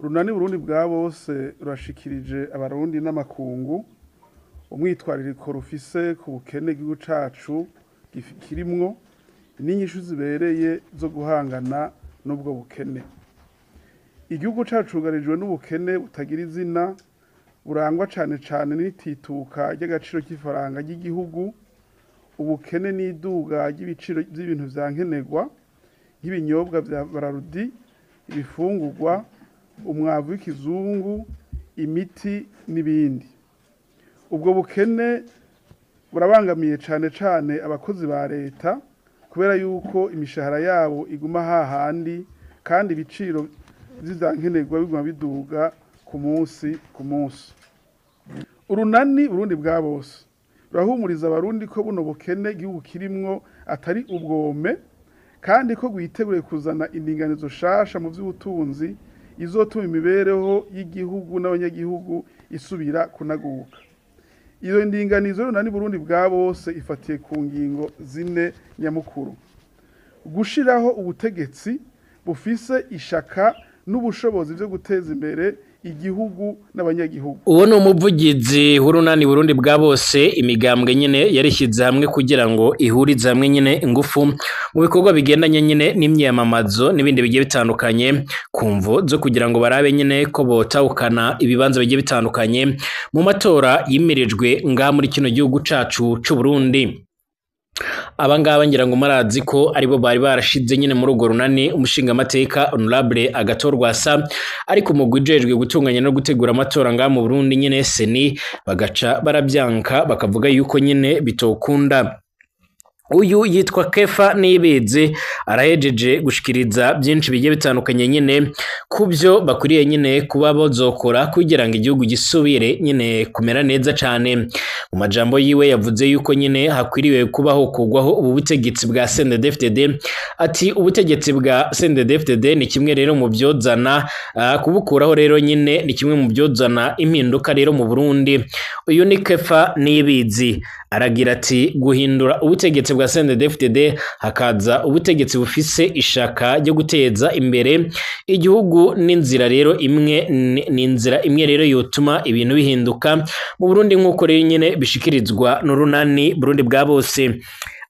Urunani Burundi bwa bose rurashikirije abarundi n'amakungu umwitwaririko rufise ku bukene igihugu cacu kirimwo n'inyishu zibereye zo guhangana n'ubwo bukene. Igihugu cacu cugarijwe n'ubukene butagira izina, burangwa cane cane n'itituka ry'agaciro k'ifaranga ry'igihugu, ubukene n'iduga ry'ibiciro vy'ibintu vya nkenerwa nk'ibinyobwa vya Brarudi, ibifungurwa, umwavu w'ikizungu, imiti n'ibindi. Ubwo bukene burabangamiye cane cane abakozi ba leta kubera yuko imishahara yabo iguma hahandi kandi ibiciro vy'ivyankenerwa biguma biduga ku munsi ku munsi. Urunani Burundi bwa bose rurahumuriza abarundi ko buno bukene igihugu kirimwo atari ubwome, kandi ko rwiteguye kuzana indinganizo shasha mu vy'ubutunzi izotuma imibereho y'igihugu n'abanyagihugu isubira kunaguka. Iyo ndinganizo y'Urunani Burundi bwa bose ifatiye ku ngingo zine nyamukuru: gushiraho ubutegetsi bufise ishaka n'ubushobozi vyo guteza imbere igihugu n'abanyagihugu. Uwo ni umuvugizi w'Urunani Burundi bwa bose, imigambwe nyene yarishyize hamwe kugira ngo ihurize hamwe nyene ingufu mu bikorwa bigendanye nyene n'imyiyamamazo n'ibindi bigiye bitandukanye, ku mvo zo kugira ngo barabe nyene ko botahukana ibibanza bigiye bitandukanye mu matora yimirijwe ngaha muri kino gihugu cacu c'u Burundi. Aba ngaba ngira ngo murazi ko aribo bari barashize nyene muri urwo runani umushingamateka Honorable Agathon Rwasa, ariko umugwi ujejwe gutunganya no gutegura amatora ngaha mu Burundi nyene CENI bagaca baravyanka, bakavuga yuko nyene bitokunda. Uyu yitwa Kefa Niyibizi arahejeje gushikiriza byinshi bigiye bitandukanye nyene kubyo bakwiriye nyene kuba bozokora kugira ngo igihugu gisubire nyene kumera neza cane. Mu majambo yiwe yavuze yuko nyene hakwiriwe kubaho kugwaho ubu butegetsi bwa CNDD-FDD. Ati ubutegetsi bwa CNDD-FDD ni kimwe rero mu byozana kubukuraho rero nyene ni kimwe mu byozana impinduka rero mu Burundi. Uyu ni Kefa Niyibizi aragira ati guhindura ubutegetsi bwa CNDD-FDD hakaza ubutegetsi bufise ishaka ryo guteza imbere igihugu n'inzira rero imwe ni inzira imwe rero yotuma ibintu bihinduka mu Burundi nk'uko rero nyene bishikirizwa n'Urunani Burundi bwa bose.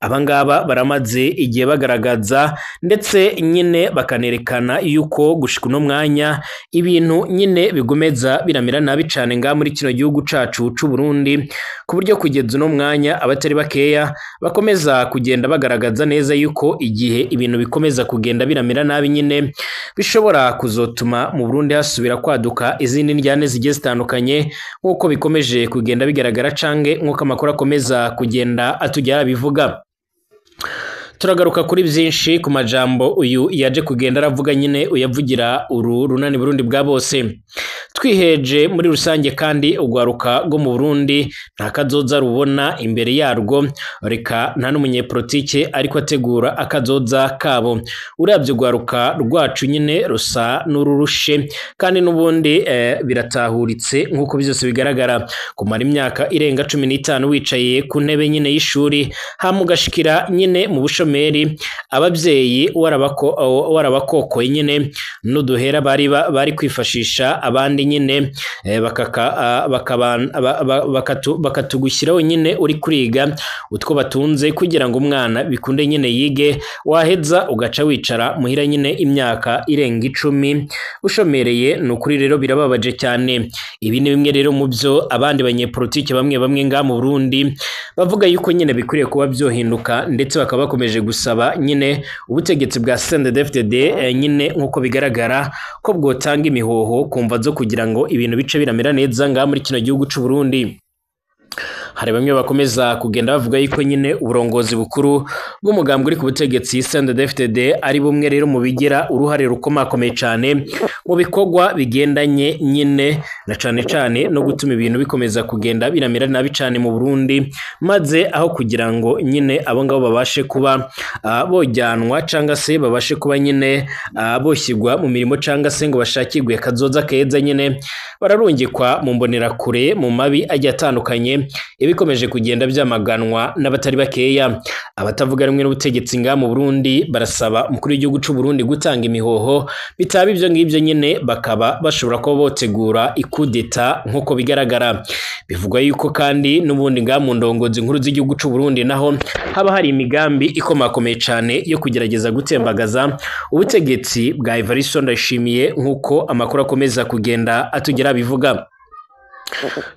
Abangaba baramaze igihe bagaragaza ndetse nyine bakanerekana yuko gushika uno mwanya ibintu nyine bigomeza biramera nabi cane ngaha muri kino gihugu cacu c'u Burundi, ku buryo kugeza uno mwanya abatari bakeya bakomeza kugenda bagaragaza neza yuko igihe ibintu bikomeza kugenda biramera nabi nyine bishobora kuzotuma mu Burundi hasubira kwaduka izindi ndyane zigiye zitandukanye nk'uko bikomeje kugenda bigaragara canke nk'uko amakuru akomeza kugenda atujya bivuga. Turagaruka kuri byinshi ku majambo uyu yaje kugenda aravuga nyine uyavugira uru Runani Burundi bwa bose. Twiheje muri rusange kandi ugwaruka rwo mu Burundi nta kazoza rubona imbere yarwo, reka nta n'umunyepolitike ariko ategura akazoza kabo. Uravye ugwaruka rwacu nyine rusa n'ururushe kandi n'ubundi biratahuritse nk'uko byose bigaragara. Kumara imyaka irenga 15 wicaye ku ntebe nyine y'ishuri hama ugashikira nyine mu bushomeri, abavyeyi warabakokoye nyine n'uduhera bari kwifashisha abandi nyine bakatugushyiraho nyine uri kuriga utwo batunze kugira ngo umwana bikunde nyine yige, waheza ugaca wicara muhira nyine imyaka irenga 10 ushomereye. Ni ukuri rero birababaje cyane. Ibi ni bimwe rero mu byo abandi banyepolitike bamwe bamwe ngaha mu Burundi bavuga yuko nyine bikwiriye kuba byohinduka, ndetse bakaba bakomeje gusaba nyine ubutegetsi bwa CNDD-FDD nyine nk'uko bigaragara ko bwotanga imihoho kumva zo kugira ngo ibintu bice biramera neza ngaha muri kino gihugu c'u Burundi. Hari bamwe bakomeza kugenda bavuga yuko nyine uburongozi bukuru bw'umugambwe uri ku butegetsi CNDD-FDD ari bumwe rero mu bigira uruhare rukomakomeye cane mu bikorwa bigendanye nyine na cane cane no gutuma ibintu bikomeza kugenda biramera nabi cane mu Burundi, maze aho kugira ngo nyine abo ngabo babashe kuba bojyanwa canga se babashe kuba nyine boshyirwa mu mirimo canga se ngo bashakirwe kazoza keza nyine bararungikwa mu mbonerakure mu mabi agiye atandukanye. Ibikomeje kugenda vyamaganwa n'abatari bakeya. Abatavuga rumwe n'ubutegetsi nga mu Burundi barasaba umukuru w'igihugu c'u Burundi gutanga imihoho, bitaba ivyo ngivyo nyene bakaba bashobora kuba botegura ikudeta nk'uko bigaragara. Bivugwa yuko kandi n'ubundi nga mu ndongozi nkuru z'igihugu c'u Burundi naho haba hari imigambi ikomakomeye cane yo kugerageza gutembagaza ubutegetsi bwa Evariste Ndayishimiye, nk'uko amakuru akomeza kugenda atugera bivuga.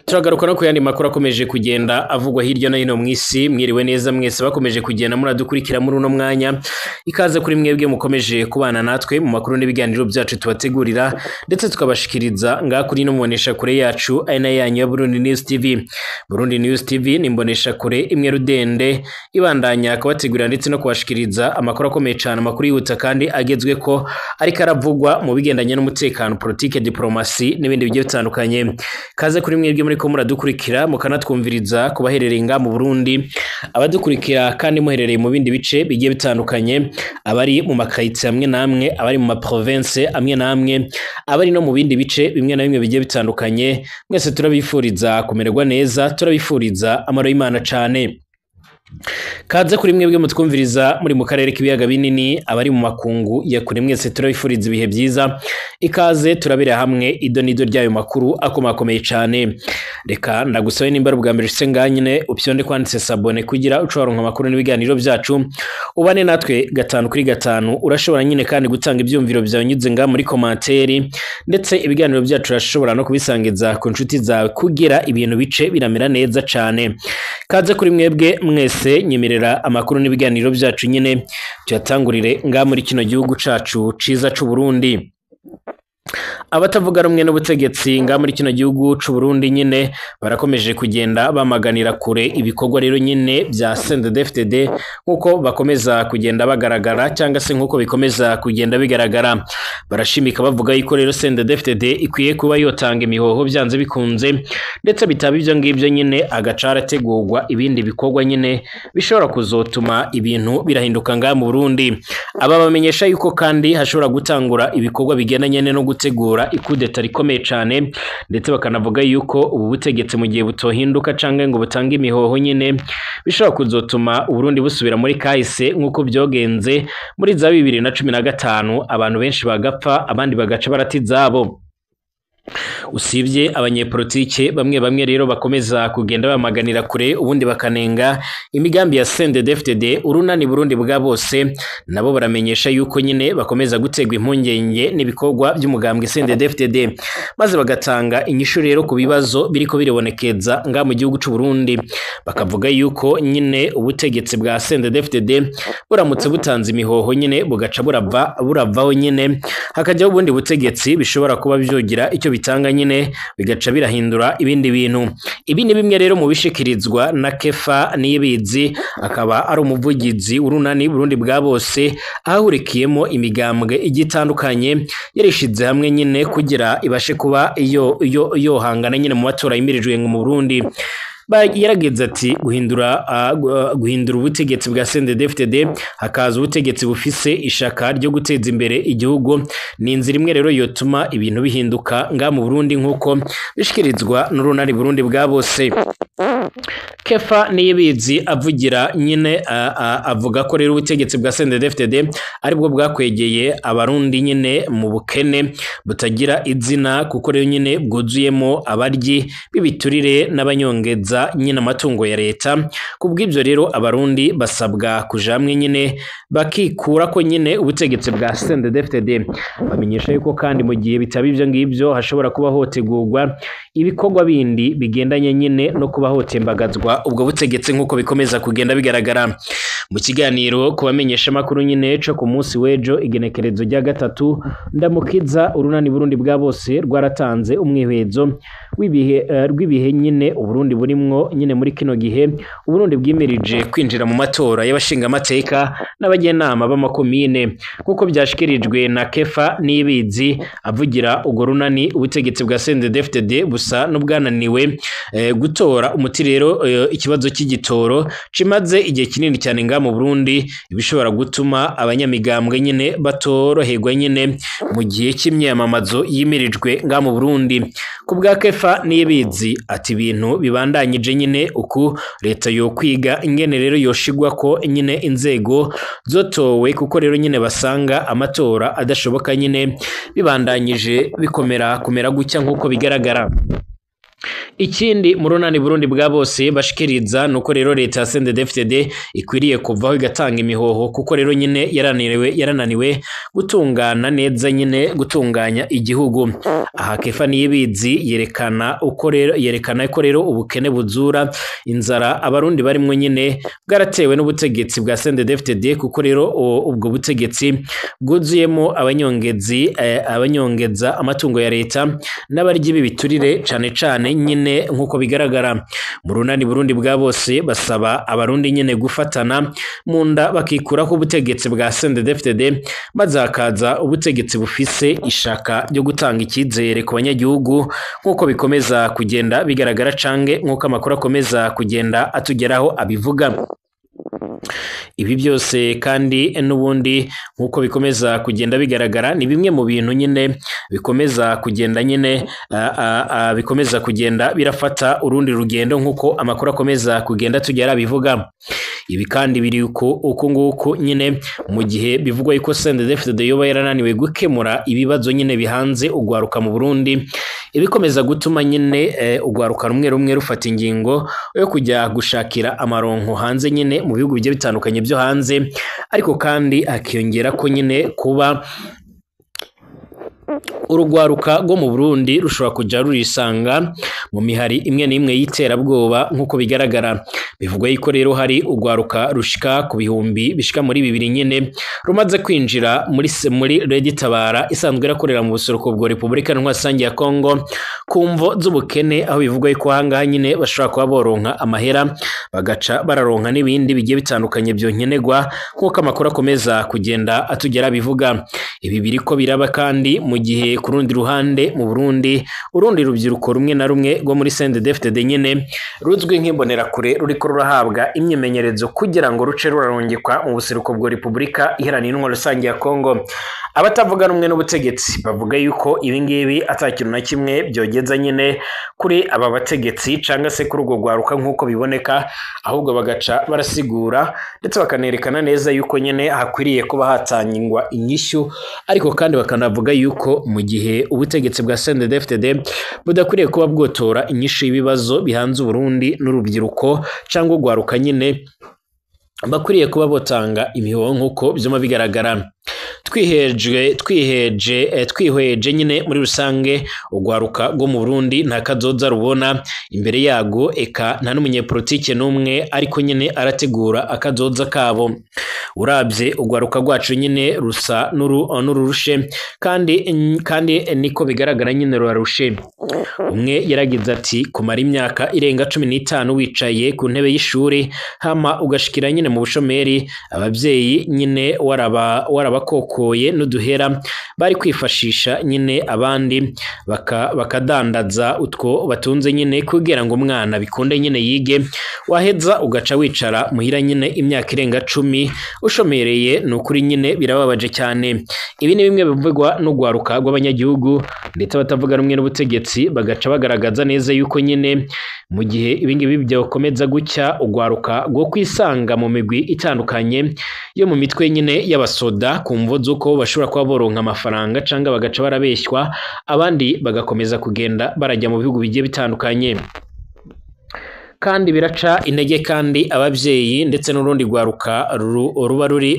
Turagaruka no ku yandi makuru akomeje kugenda avugwa hirya no hino mw'isi. Mwiriwe neza mwese bakomeje kugenda muradukurikira muri uno mwanya. Ikaze kuri mwebwe mukomeje kubana natwe mu makuru n'ibiganiro byacu tubategurira ndetse tukabashikiriza ngaha kuri ino mbonesha kure yacu ari nayo yanyu ya Burundi News TV. Burundi News TV ni imbonesha kure imwe rudende ibandanya kubategurira ndetse no kubashikiriza amakuru akomeye cane, amakuru yihuta kandi agezweko ariko aravugwa mu bigendanye n'umutekano, politike, diplomasi n'ibindi bigiye bitandukanye. Kaze kuri mwebwe muriko muradukurikira mukanatwumviriza kubaherereye nga mu Burundi, abadukurikira kandi muherereye mu bindi bice bigiye bitandukanye, abari mu makayitsi amwe namwe, abari mu maprovince amwe namwe, abari no mu bindi bice bimwe na bimwe bigiye bitandukanye, mwese turabifuriza kumererwa neza, turabifuriza amaro y'Imana cane. Kaze kuri mwebwe mutwumviriza muri mu karere k'ibiyaga binini, abari mu makungu ya kure, mwese turabifuriza ibihe byiza. Ikaze turabira hamwe ido n'ido ry'ayo makuru akomakomeye cane. Reka ndagusabe nimba ari ubwa mbere ushitse ngaha nyene upyonde kwanditse sabone kugira uce waronka amakuru n'ibiganiro byacu, ubane natwe 5 kuri 5. Urashobora nyine kandi gutanga ivyumviro vyawe unyuze ngaha muri komanteri, ndetse ibiganiro byacu urashobora no kubisangiza ku nshuti zawe kugira ibintu bice biramera neza cane. Kaze kuri mwebwe mwese, nyemerera amakuru n'ibiganiro byacu nyine tuyatangurire ngaha muri kino gihugu cacu ciza c'u Burundi. Abatavuga rumwe n'ubutegetsi nga muri kino gihugu c'u Burundi nyine barakomeje kugenda bamaganira kure ibikorwa rero nyine bya CNDD-FDD, nkuko bakomeza kugenda bagaragara cyangwa se nkuko bikomeza kugenda bigaragara. Barashimika bavuga yuko rero CNDD-FDD ikwiye kuba yotanga imihoho byanze bikunze, ndetse bitaba ivyo ngivyo nyine agaca harategurwa ibindi bikorwa nyine bishobora kuzotuma ibintu birahinduka nga mu Burundi. Aba bamenyesha yuko kandi hashobora gutangura ibikorwa bigendanye no gutegura ikudeta rikomeye cane, ndetse bakanavuga yuko ubu butegetsi mu gihe butohinduka canke ngo butange imihoho nyine bishobora kuzotuma Uburundi busubira muri kahise nkuko byogenze muri za 2015, abantu benshi bagapfa abandi bagaca barata izabo. Usibye abanyepolitike bamwe bamwe rero bakomeza kugenda bamaganira kure ubundi bakanenga imigambi ya CNDD-FDD, urunani Burundi bwa bose nabo baramenyesha yuko nyine bakomeza gutegwa impungenge n'ibikorwa by'umugambwe CNDD-FDD, maze bagatanga inyishu rero ku bibazo biriko biribonekeza nga mu gihugu c'u Burundi. Bakavuga yuko nyine ubutegetsi bwa CNDD-FDD buramutse butanze imihoho nyine bugaca buravaho nyine hakajyaho ubundi butegetsi bishobora kuba byogira icyo bitanga nyine bigaca birahindura ibindi bintu. Ibi ni bimwe rero mu bishikirizwa na Kefa Niyibizi, akaba ari umuvugizi urunani Burundi bwa bose, ahurikiyemo imigambwe igitandukanye yarishize hamwe nyine kugira ibashe kuba iyo yohangana nyine mu matora yimirijwe mu Burundi. Yarageze ati guhindura ubutegetsi bwa CNDD-FDD hakaza ubutegetsi bufise ishaka ryo guteza imbere igihugu, ni inzira imwe rero yotuma ibintu bihinduka nga mu Burundi nkuko bishikirizwa n'urunani Burundi bwa bose. Kefa Niyibizi avugira nyine avuga ko rero ubutegetsi bwa CNDD-FDD aribwo bwakwegeye abarundi nyine mu bukene butagira izina, kuko rero nyine bwuzuyemo abaryi b'ibiturire n'abanyongeza nyine amatungo ya leta. Kubw'ibyo rero abarundi basabwa kuja hamwe nyine bakikura ko nyine ubutegetsi bwa CNDD-FDD. Bamenyesha yuko kandi mu gihe bitaba ivyo ngivyo hashobora kuba hotegurwa ibikorwa bindi bigendanye nyine no kuba hotembagazwa ubwo butegetsi nkuko bikomeza kugenda bigaragara. Mu kiganiro kubamenyesha makuru nyine co ku munsi w'ejo igenekerezo rya 3 Ndamukiza, urunani Burundi bwa bose rwaratanze umwihwezo w'ibihe rw'ibihe nyine Uburundi burimwo nyine muri kino gihe. Uburundi bwimirije kwinjira mu matora y'abashinga amateka n'abagenama b'amakomine, nkuko byashikirijwe na Kefa Niyibizi avugira ugo runani. Ubutegetsi bwa CNDD-FDD busa n'ubwananiwe gutora umuti rero ikibazo cy'igitoro cimaze igihe kinini cyane nga mu Burundi, ibishobora gutuma abanyamigambwe nyine batoroherwa nyine mu gihe cy'imyamamazo yimirijwe nga mu Burundi. Ku bwa Kefa Niyibizi ati ibintu bibandanyije nyine uku leta yo kwiga ingene rero yoshigwa ko nyine inzego zotowe, kuko rero nyine basanga amatora adashoboka nyine bibandanyije bikomera kumera gutya nk'uko bigaragara. Ikindi mu runani Burundi bwa bose bashikiriza nuko rero leta ya CNDD-FDD ikwiriye kuvaho igatanga imihoho, kuko rero nyine yarananiwe gutungana neza nyine gutunganya igihugu. Aha Kefa Niyibizi yerekana uko rero yerekana ko rero ubukene buzura inzara abarundi barimwo nyine bwaratewe n'ubutegetsi bwa CNDD-FDD, kuko rero ubwo butegetsi bwuzuyemo abanyongezi abanyongeza amatungo ya leta n'abaryi bibiturire cane cane nyine nkuko bigaragara. Mu runani Burundi bwa bose basaba abarundi nyine gufatana mu nda bakikuraho ubutegetsi bwa CNDD-FDD, bazakaza ubutegetsi bufise ishaka ryo gutanga icyizere ku banyagihugu nkuko bikomeza kugenda bigaragara cange nkuko amakuru akomeza kugenda atugeraho abivuga. Ibi byose kandi n'ubundi nkuko bikomeza kugenda bigaragara ni bimwe mu bintu nyine bikomeza kugenda nyine bikomeza kugenda birafata urundi rugendo nkuko amakuru akomeza kugenda tugera bivuga. Ibi kandi biri uko nguko nyine mu gihe bivugwa yuko CNDD-FDD yoba yarananiwe gukemura ibibazo nyine bihanze ugwaruka mu Burundi, ibikomeza gutuma nyine ugwaruka rumwe rumwe rufata ingingo yo kujya gushakira amaronko hanze nyine mu bihugu bigiye bitandukanye byo hanze, ariko kandi akiyongera ko nyine kuba urugwaruka rwo mu Burundi rushobora kuja rurisanga mu mihari imwe n'imwe y'iterabwoba nk'uko bigaragara. Bivugwa yuko rero hari urwaruka rushika ku bihumbi bishika muri 2 nyine rumaze kwinjira muri Red Tabara isanzwe irakorera mu buseruko bwa Republika Ntwasangi ya Kongo ku mvo z'ubukene, aho bivugwa yuko ahangaha nyine bashobora kuba boronka amahera bagaca bararonka n'ibindi bigiye bitandukanye byonkenerwa nk'uko amakuru akomeza kugenda atugera bivuga. Ibi biriko biraba kandi mu gihe ku rundi ruhande mu Burundi urundi rubyiruko rumwe na rumwe rwo muri CNDD-FDD nyine ruzwi nk'imbonerakure ruriko rurahabwa imyimenyerezo kugira ngo ruce rurarungikwa mu buseruko bwa Republika Iharanira Intwaro Rusange ya Kongo. Abatavuga rumwe n'ubutegetsi bavuga yuko ibi ngibi atakintu na kimwe byogeza nyine kuri aba bategetsi canga se kuri urwo rwaruka nk'uko biboneka, ahubwo bagaca barasigura ndetse bakanerekana neza yuko nyine hakwiriye kuba hatangwa inyishyu, ariko kandi bakanavuga yuko mu gihe ubutegetsi bwa CNDD-FDD budakwiriye kuba bwotora inyishu y'ibibazo bihanze Uburundi n'urubyiruko cyangwa urwaruka nyine bakwiriye kuba botanga imihoho nk'uko byuma bigaragara. Twihweje nyine muri rusange urwaruka rwo mu Burundi nta kazoza rubona imbere yago, eka nta n'umunyepolitike n'umwe ariko nyine arategura akazoza kabo. Uravye urwaruka rwacu nyine rusa n'ururushe kandi niko bigaragara nyine rurarushe. Umwe yaragize ati kumara imyaka irenga 15 wicaye ku ntebe y'ishuri hama ugashikira nyine mu bushomeri, abavyeyi nyine warabakokoye n'uduhera bari kwifashisha nyine abandi bakadandaza utwo batunze nyine kugira ngo umwana bikunde nyine yige, waheza ugaca wicara muhira nyine imyaka irenga 10 ushomereye. Nukuri nyine birababaje cyane. Ibi ni bimwe bivugwa n'urwaruka rw'abanyagihugu ndetse abatavuga rumwe n'ubutegetsi bagaca bagaragaza neza yuko nyine mu gihe ibingibi byokomeza gucya urwaruka rwo kwisanga mu migwi itandukanye yo mu mitwe nyine y'abasoda ku mvo z'uko bashobora kuba boronka amafaranga canga bagaca barabeshywa, abandi bagakomeza kugenda barajya mu bihugu bigiye bitandukanye. Kandi biraca intege kandi abavyeyi ndetse n'urundi rwaruka ruba ruri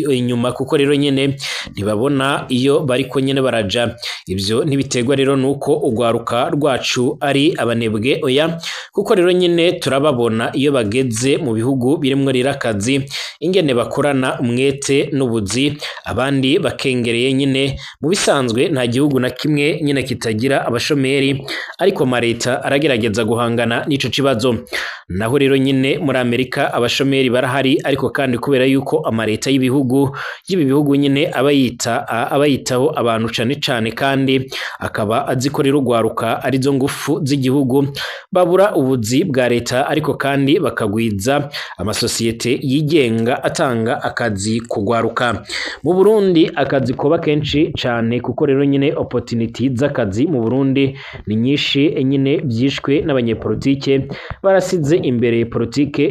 inyuma kuko rero nyine ntibabona iyo bariko nyine baraja. Ivyo ntibiterwa rero nuko urwaruka rwacu ari abanebwe, oya, kuko rero nyine turababona iyo bageze mu bihugu birimwo rero akazi ingene bakorana umwete n'ubuzi, abandi bakengereye nyine. Mu bisanzwe nta gihugu na kimwe nyine kitagira abashomeri, ariko amareta aragerageza guhangana n'ico cibazo. Naho rero nyine muri Amerika abashomeri barahari, ariko kandi kubera yuko amareta y'ibihugu y'ibi bihugu nyine abayitaho abantu cane cane, kandi akaba azi ko rero urwaruka arizo ngufu z'igihugu, babura ubuzi bwa leta ariko kandi bakagwiza amasosiyete yigenga atanga akazi kugwaruka. Mu Burundi akazi koba kenshi cane, kuko rero nyine opportunity z'akazi mu Burundi ni nyinshi nyine, byishwe n'abanyepolitike barasize imbere politike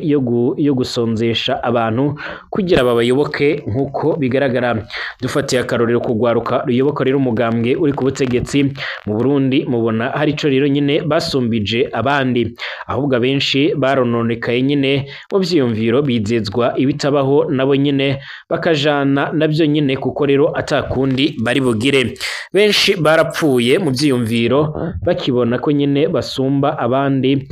yo gusonzesha abantu kugira babayoboke. Nk'uko bigaragara, dufatiye akarorero kugwaruka ruyoboka rero umugambwe uri ku butegetsi mu Burundi, mubona hari ico rero nyine basumbije abandi, ahubwo abenshi barononekaye nyine mu vyiyumviro, bizezwa ibitabaho nabo nyine bakajana nabyo nyine, kuko rero atakundi bari bugire. Benshi barapfuye mu vyiyumviro bakibona ko nyine basumba abandi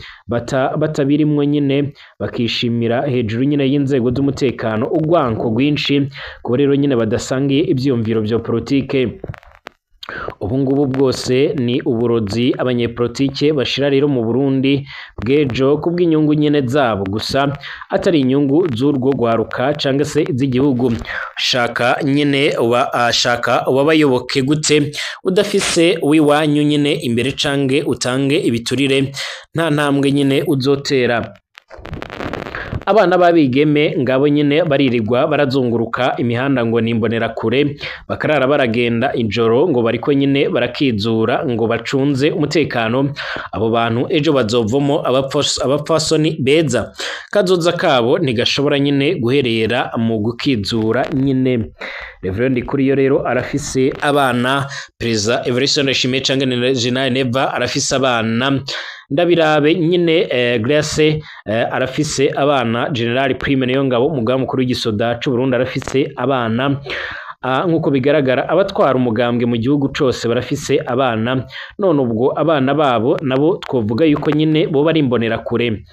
batabirimwo nyine, bakishimira hejuru nyine y'inzego z'umutekano urwanko rwinshi, kuko rero nyine badasangiye ivyiyumviro vya politike. Ubu ngubu bwose ni uburozi abanyepolitike bashira rero mu Burundi bw'ejo kubw'inyungu nyene zabo gusa, atari inyungu z'urwo rwaruka canke se z'igihugu. Shaka nyine uba shaka ubabayoboke gute udafise uwiwanyu nyine imbere canke utange ibiturire, nta ntambwe nyine uzotera. Abana b'abigeme ngabo nyine baririrwa barazunguruka imihanda ngo nimbonera kure, bakarara baragenda ijoro ngo bariko nyine barakizura ngo bacunze umutekano. Abo bantu ejo bazovomo abapfasoni beza, kazoza kabo ntigashobora nyine guherera mu gukizura nyine. Reverend Ndikuriyo rero arafise abana, Perezida Evariste Ndayishimiye canke General Neva arafise abana, Ndabirabe nyine Grace arafise abana, General Prime Niyongabo umugaba mukuru w'igisoda c'u Burundi arafise abana. Nk'uko bigaragara abatwara umugambwe mu gihugu cose barafise abana. None ubwo abana babo nabo twovuga yuko nyine bo bari imbonera kure.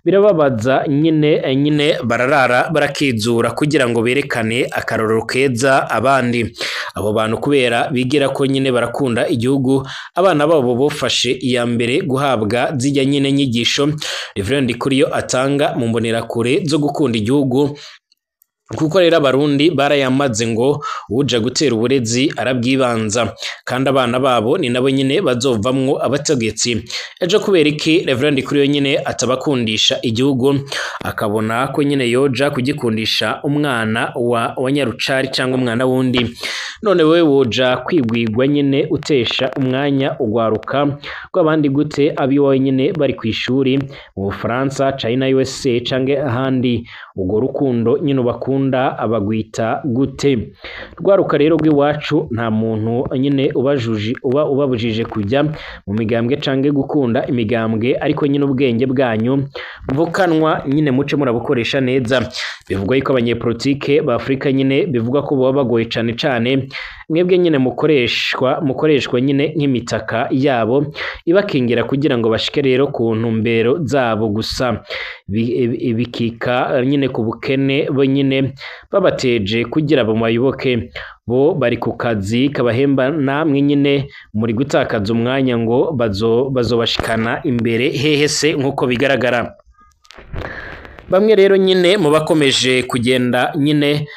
Birababaza nyine bararara barakizura kugira ngo berekane akarorero keza abandi. Abo bantu kubera bigira ko nyine barakunda igihugu, abana babo bofashe iya mbere guhabwa zijya nyine nyigisho Reverend Ndikuriyo atanga mu mbonerakure zo gukunda igihugu, kuko rero abarundi barayamaze ngo uja gutera uburezi arabwibanza, kandi abana babo ni nabo nyine bazovamwo abategetsi ejo. Kubera iki Reverend Ndikuriyo nyine atabakundisha igihugu, akabona ko nyine yoja kugikundisha umwana wa Nyarucari cyangwa umwana wundi? None wewe woja kwigwigwa nyine utesha umwanya ugwaruka rw'abandi gute abiwawe nyine bari ku ishuri mu Bufaransa, China, USA canke ahandi? Ubwo rukundo nyine ubakunda abagwita gute? Rwaruka rero rw'iwacu, nta muntu nyine ubajuji uba ubabujije kujya mu migambwe canke gukunda imigambwe, ariko nyine ubwenge bwanyu mvukanwa nyine muce murabukoresha neza. Bivugwa yuko abanyepolitike ba Afrika nyine bivugwa ko baba bagoye cane cane, mwebwe nyine mukoreshwa nyine nk'imitaka yabo ibakingira kugira ngo bashike rero ku ntumbero zabo gusa, bikika nyine ku bukene bo nyine babateje kugira bamuyoboke. Bo bari ku kazi kabahemba, namwe nyine muri gutakaza umwanya ngo bazobashikana imbere hehe se? Nk'uko bigaragara, bamwe rero nyine mu bakomeje kugenda nyine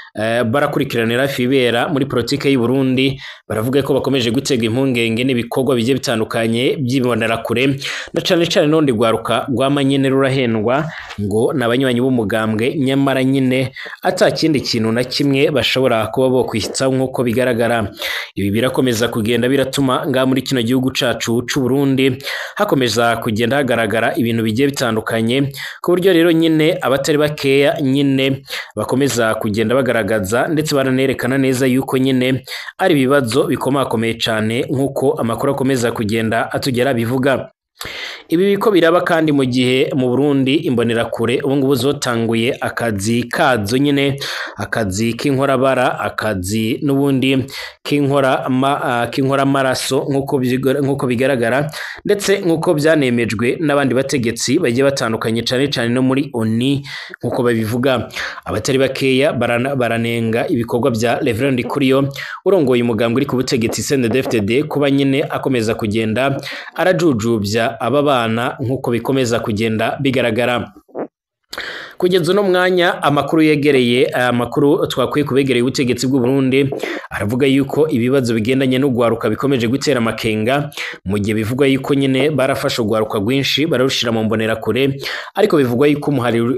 barakurikiranira hafi ibibera muri politike y'u Burundi, baravuga ko bakomeje gutega impungenge n'ibikorwa bigiye bitandukanye by'ibonerakure, na cane cane n'urundi rwaruka rwama nyine rurahendwa ngo ni abanywanyi b'umugambwe, nyamara nyine ata kindi kintu na kimwe bashobora kuba bokwitsaho. Nk'uko bigaragara, ibi birakomeza kugenda biratuma ngaha muri kino gihugu cacu c'u Burundi hakomeza kugenda hagaragara ibintu bigiye bitandukanye, ku buryo rero nyine abatari bakeya nyine bakomeza kugenda bagaragaza ndetse baranerekana neza yuko nyine ari ibibazo bikomakomeye cane, nk'uko amakuru akomeza kugenda atugera bivuga. Ibi biko biraba kandi mu gihe mu Burundi imbonerakure ubu ngubu zotanguye akazi kazo nyine, akazi k'inkorabara, akazi n'ubundi k'inkoramaraso, nk'uko bigaragara ndetse nk'uko byanemejwe n'abandi bategetsi bagiye batandukanye, cane cane no muri ONU nk'uko babivuga. Abatari bakeya baranenga ibikorwa bya Reverend Ndikuriyo urongoye umugambwe uri ku butegetsi CNDD-FDD, kuba nyine akomeza kugenda arajujubya aba bana nk'uko bikomeza kugenda bigaragara. Kugeza uno mwanya amakuru yegereye, amakuru twakwiye kubegereye ubutegetsi bw'u Burundi aravuga yuko ibibazo bigendanye n'ugwaruka bikomeje gutera amakenga, mu gihe bivugwa yuko nyine barafashe ugwaruka rwinshi bararushira mu mbonerakure, ariko bivugwa yuko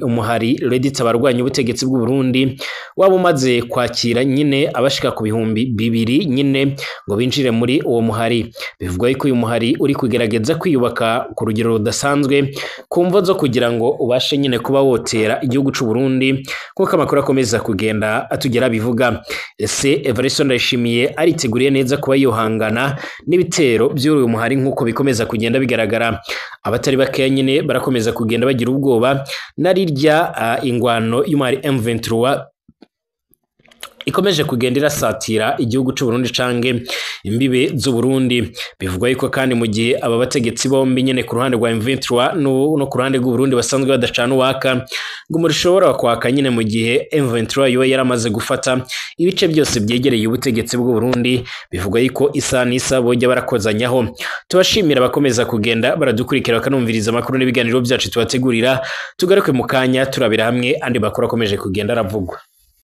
umuhari Redit abarwanya ubutegetsi bw'u Burundi waba umaze kwakira nyine abashika ku 2000 nyine ngo binjire muri uwo muhari. Bivugwa yuko uyu muhari uri kugerageza kwiyubaka ku rugero rudasanzwe ku mvo zo kugira ngo ubashe nyine kuba wotera igihugu c'u Burundi, kuko amakuru akomeza kugenda atugera bivuga. Ese Evariste Ndayishimiye ariteguriye neza kuba yohangana n'ibitero by'uyu muhari nk'uko bikomeza kugenda bigaragara? Abatari bakeya nyine barakomeza kugenda bagira ubwoba narirya ingwano y'umuhari M23 ikomeje kugenda irasatira igihugu c'u Burundi canke imbibe z'u Burundi. Bivugwa yuko kandi mu gihe aba bategetsi bombi nyene ku ruhande rwa M23 no ku ruhande rw'u Burundi basanzwe badacana uwaka, ngo umuriro ushobora kwaka nyine mu gihe M23 yoba yaramaze gufata ibice byose byegereye ubutegetsi bw'u Burundi. Bivugwa yuko isa n'isa bojya barakozanyaho. Tubashimira abakomeza kugenda baradukurikira bakanumviriza amakuru n'ibiganiro byacu tubategurira. Tugaruke mu kanya turabira hamwe andi makuru akomeje kugenda aravugwa.